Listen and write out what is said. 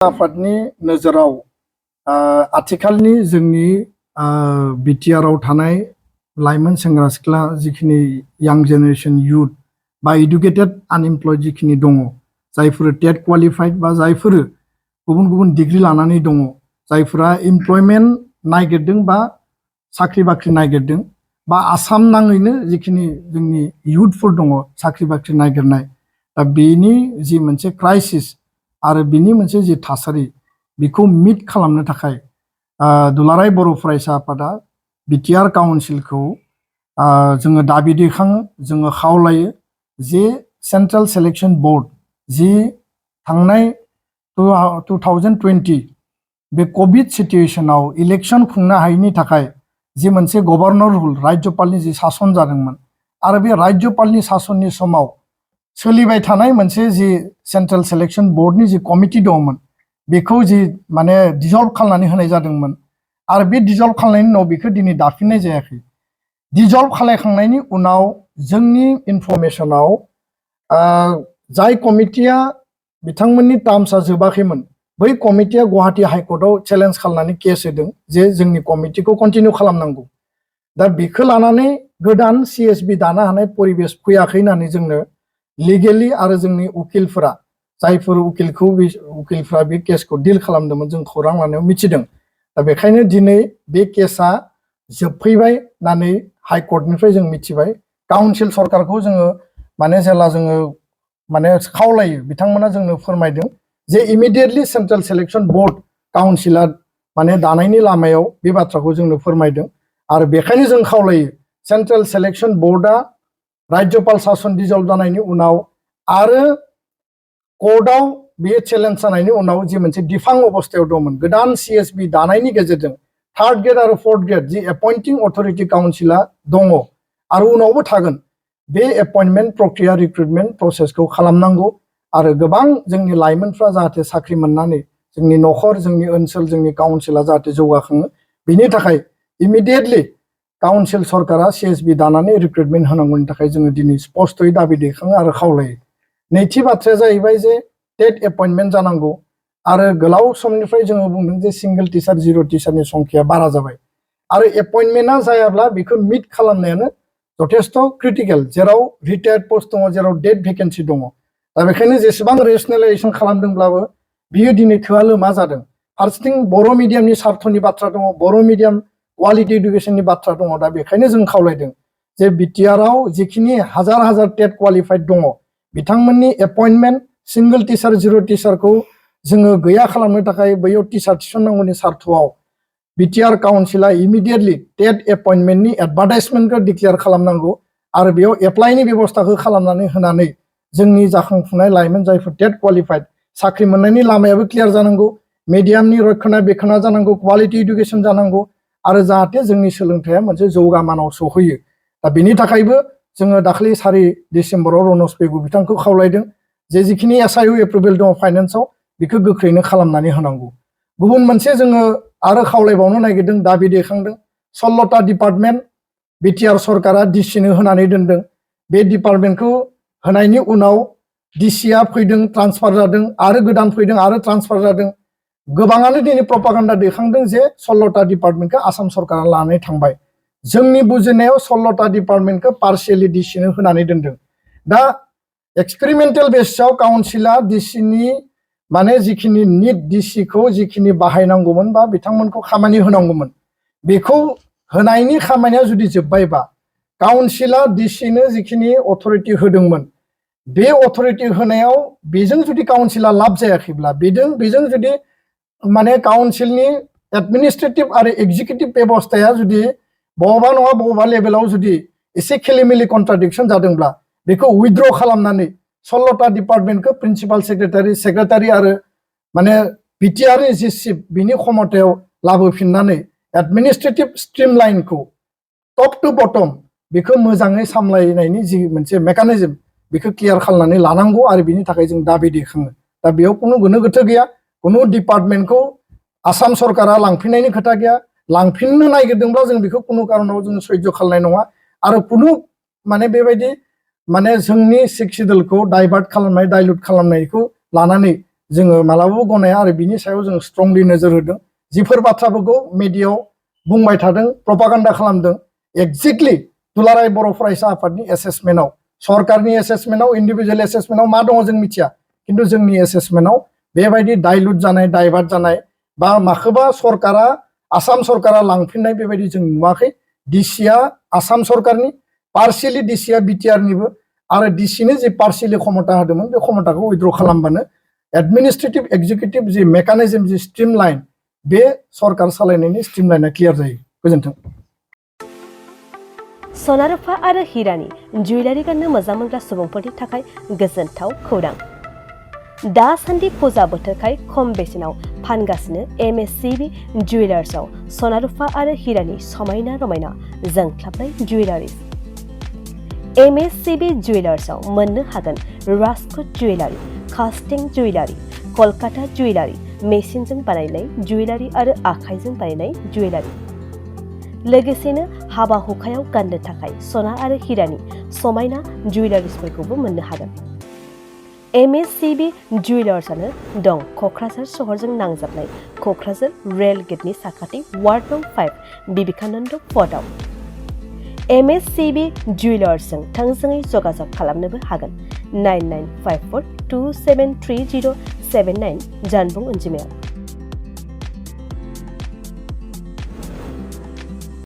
आफादनि नोजोराव आथिखालनि जोंनि बिटिआर आव थानाय लाइमोन सेंग्रा सिख्ला जिखिनि यां जेनेरेशन यूथ बा एडुकेटेड आनएमप्लयड जिखिनि दङ जायफोर टेट क्वालिफाइड बा जायफोर गुबुन गुबुन डिग्री लानानै दङ जायफोरा एमप्लयमेन्ट नागिरदों बा साख्रि बाख्रि नागिरदों बा आसाम नाङैनो जिखिनि जोंनि यूथफोर दङ साख्रि बाख्रि नागिरनाय दा बेनि जि मोनसे क्राइसिस आरो बिनि मोनसे जि थासारि बेखौ मिट खालामनो थाखाय दुलाराय बर' फरायसा आफादा बिटिआर काउन्सिलखौ जोङो दाबि दैखाङो जोङो खावलायो जे सेन्ट्रेल सिलेक्शन बोर्ड जि थांनाय 2020 बे कोविड सिचुएशनाव इलेक्शन खुंनो हायैनि थाखाय जि मोनसे गभर्नर रुल राज्यपालनि जि सासन जादोंमोन आरो बे राज्यपालनि सासननि समाव सोलिबाय थानाय मोनसे जि सेन्ट्रेल सिलेक्शन बोर्डनि जि कमिटि दंमोन बेखौ जि माने डिजल्व खालामनानै होनाय जादोंमोन आरो बे डिजल्व खालामनायनि उनाव बेखौ दिनै दाफिननाय जायाखै। डिजल्व खालामखांनायनि उनाव जोंनि इनफरमेशनाव जाय कमिटिया बिथांमोननि टार्म्सआ जोबाखैमोन बै कमिटिया गुवाहाटी हाइकर्टआव चेलेन्ज खालामनानै केस होदों जे जोंनि कमिटिखौ कन्टिनिउ खालामनांगौ। दा बेखौ लानानै गोदान सिएसबि दानो हानाय परिबेस फैयाखै होननानै जोंनो लिगेलि आरो जोंनि उकिलफोरा जायफोर उकिलफोरा बे केसखौ डिल खालामदोंमोन जों खौरां लानायाव मिथिदों। दा बेखायनो दिनै बे केसा जोबफैबाय होननानै हाइकर्टनिफ्राय जों मिथिबाय। काउन्सिल सरकारखौ जोङो माने जेला जोङो माने खावलायो बिथांमोना जोंनो फोरमायदों जे इमिडिएटलि सेन्ट्रेल सिलेक्शन बोर्ड काउन्सिला माने दानायनि लामायाव बे बाथ्राखौ जोंनो फोरमायदों आरो बेखायनो जों खावलायो सेन्ट्रेल सिलेक्शन बोर्डआ राज्यपाल शासन डिजल्व जानायनि उनाव आरो कोर्टआव बेयो चेलेन्ज जानायनि उनाव जि मोनसे दिफां अबस्थायाव दंमोन गोदान सिएसबि दानायनि गेजेरजों थार्ड ग्रेड आरो फोर्थ ग्रेड जि एपइन्टिं अथरिटि काउन्सिला दङ आरो उनावबो थागोन बे एपइन्टमेन्ट प्रक्रिया रिक्रुटमेन्ट प्रसेसखौ खालामनांगौ आरो गोबां जोंनि लाइमोनफ्रा जाहाथे साख्रि मोननानै जोंनि नखर जोंनि ओनसोल जोंनि काउन्सिला जाहाथे जौगाखाङो बेनि थाखाय इमिडिएटलि काउन्सिल सरकारा सिएसबि दानानै रिक्रुटमेन्ट होनांगौनि थाखाय जोङो दिनै स्पष्टयै दाबि दैखाङो आरो खावलायो। नैथि बाथ्राया जाहैबाय जे टेट एपइन्टमेन्ट जानांगौ आरो गोलाव समनिफ्राय जोङो बुंदों जे सिंगल टिचार जिर' टिचारनि संख्याया बारा जाबाय आरो एपइन्टमेन्टआ जायाब्ला बेखौ मिट खालामनायानो जथेस्थ क्रिटिकेल जेराव रिटायार्ड पोस्ट दङ जेराव डेट भेकेन्सि दङ। दा बेखायनो जेसेबां रेसनेलाइजेसन खालामदोंब्लाबो बियो दिनै थोआ लोमा जादों। फारसेथिं बर' मिडियामनि सार्थनि बाथ्रा दङ बर' मिडियाम क्वालिटि इडुकेसननि बाथ्रा दङ। दा बेखायनो जों खावलायदों जे बिटिआरआव जिखिनि हाजार हाजार टेट क्वालिफाइड दङ बिथांमोननि एपइन्टमेन्ट सिंगल टिचार जिर' टिचारखौ जोङो गैया खालामनो थाखाय बैयाव टिचार थिसननांगौनि सार्थआव बिटिआर काउन्सिला इमिडिएटलि टेट एपइन्टमेन्टनि एडभार्टाइजमेन्टखौ डिक्लेयार खालामनांगौ आरो बेयाव एप्लाइनि बेबस्थाखौ खालामनानै होनानै जोंनि जाखांफुनाय लाइमोन जायफोर टेट क्वालिफाइड साख्रि मोननायनि लामायाबो क्लियार जानांगौ मिडियामनि रक्षना बेखना जानांगौ क्वालिटि इडुकेसन जानांगौ आरो जाहाथे जोंनि सोलोंथाइया मोनसे जौगामानाव सौहैयो। दा बेनि थाखायबो जोङो दाखालि 4 डिसेम्बराव रनस पेगु बिथांखौ खावलायदों जे जिखिनि एसआइउ एप्रुभेल दङ फाइनान्सआव बेखौ गोख्रैनो खालामनानै होनांगौ। गुबुन मोनसे जोङो आरो खावलायबावनो नागिरदों दाबि दैखांदों 16टा डिपार्टमेन्ट बिटिआर सरकारा डिसिनो होनानै दोनदों बे डिपार्टमेन्टखौ होनायनि उनाव डिसिआ फैदों ट्रान्सफार जादों आरो गोदान फैदों आरो ट्रान्सफार जादों। गोबाङानो दिनै प्रपागान्डा दैखांदों जे 16टा डिपार्टमेन्टखौ आसाम सरकारा लानानै थांबाय। जोंनि बुजिनायाव 16टा डिपार्टमेन्टखौ पार्शियेलि डिसिनो होनानै दोनदों। दा एक्सपेरिमेन्टेल बेसआव काउन्सिला डिसिनि माने जिखिनि निट डिसिखौ जिखिनि बाहायनांगौमोन बा बिथांमोनखौ खामानि होनांगौमोन बेखौ होनायनि खामानिया जुदि जोब्बायबा काउन्सिला डिसिनो जिखिनि अथरिटि होदोंमोन बे अथरिटि होनायाव बेजों जुदि काउन्सिला लाब जायाखैब्ला बेजों जुदि माने काउन्सिलनि एडमिनिस्ट्रेटिभ आरो एक्जिकिउटिभ बेबस्थाया जुदि बबेबा नङा बबेबा लेभेलाव जुदि एसे खेलिमेलि कन्ट्राडिक्सन जादोंब्ला बेखौ उइथड्र खालामनानै 16टा डिपार्टमेन्टखौ प्रिन्सिपाल सेक्रेटारि आरो माने बिटिआरनि जि चिफ बिनि क्षमतायाव लाबोफिननानै एडमिनिस्ट्रेटिभ स्ट्रिमलाइनखौ टप टु बटम बेखौ मोजाङै सामलायनायनि जि मोनसे मेकानिजम बेखौ क्लियार खालामनानै लानांगौ आरो बिनि थाखाय जों दाबि दैखाङो। दा बेयाव कुनु गोनो गोथो गैया कुनु डिपार्टमेन्टखौ आसाम सरकारा लांफिननायनि खोथा गैया लांफिननो नागिरदोंब्ला जों बेखौ कुनु कारनाव जों सह्य खालामनाय नङा आरो कुनु माने बेबायदि माने जोंनि सिक्स सिडुलखौ डाइभार्ट खालामनाय डाइल्युट खालामनायखौ लानानै जोङो मालाबाबो गनाया आरो बिनि सायाव जों स्ट्रंलि नोजोर होदों जिफोर बाथ्राफोरखौ मिडियायाव बुंबाय थादों प्रपागान्डा खालामदों एक्जेक्टलि दुलाराय बर' फरायसा आफादनि एसेसमेन्टआव सरकारनि एसेसमेन्टआव इन्डिभिजुवेल एसेसमेन्टआव मा दङ जों मिथिया खिन्थु जोंनि एसेसमेन्टआव बेबायदि डाइलुट जानाय डाइभार्ट जानाय बा माखौबा सरकारा आसाम सरकारा लांफिननाय बेबायदि जों नुवाखै डिसिआ आसाम सरकारनि पार्शियेलि डिसिआ बिटिआरनिबो आरो डिसिनो जि पार्शियेलि क्षमता होदोंमोन बे क्षमताखौ उइथड्र खालामबानो एडमिनिस्ट्रेटिभ एक्जिकिउटिभ जि मेकानिजम जि स्ट्रिमलाइन बे सरकार सालायनायनि स्ट्रिमलाइना क्लियार जायो गोजोन्थों सना रुफा आरो हिरानि जुवेलारि गाननो मोजां मोनग्रा सुबुंफोरनि थाखाय गोजोनथाव खौरां दासान्दि फुजा बोथोरखाय खम बेसेनाव फानगासिनो एमएससीबी जुवेलार्सआव सना रुफा आरो हिरानि समायना रमायना जोंख्लाबनाय जुवेलारिज एमएससीबी जुवेलार्सआव मोननो हागोन राजकोट जुवेलारि कास्टिं जुवेलारि कलकाता जुवेलारि मेसिनजों बानायनाय जुवेलारि आरो आखाइजों बानायनाय जुवेलारि लोगोसेनो हाबा हुखायाव गाननो थाखाय सना आरो हिरानि समायना जुवेलारिसफोरखौबो मोननो हागोन एमएससीबी जुवेलार्सआनो दं क'क्राझार सहरजों नांजाबनाय क'क्राझार रेल गेटनि साखाथि वार्ड नं 5 बिबेकानन्द फर्टआव एमएससीबी जुवेलार्सजों थोंजोङै जगाजग खालामनोबो हागोन 9954273079 जानबुं अनजिमायाव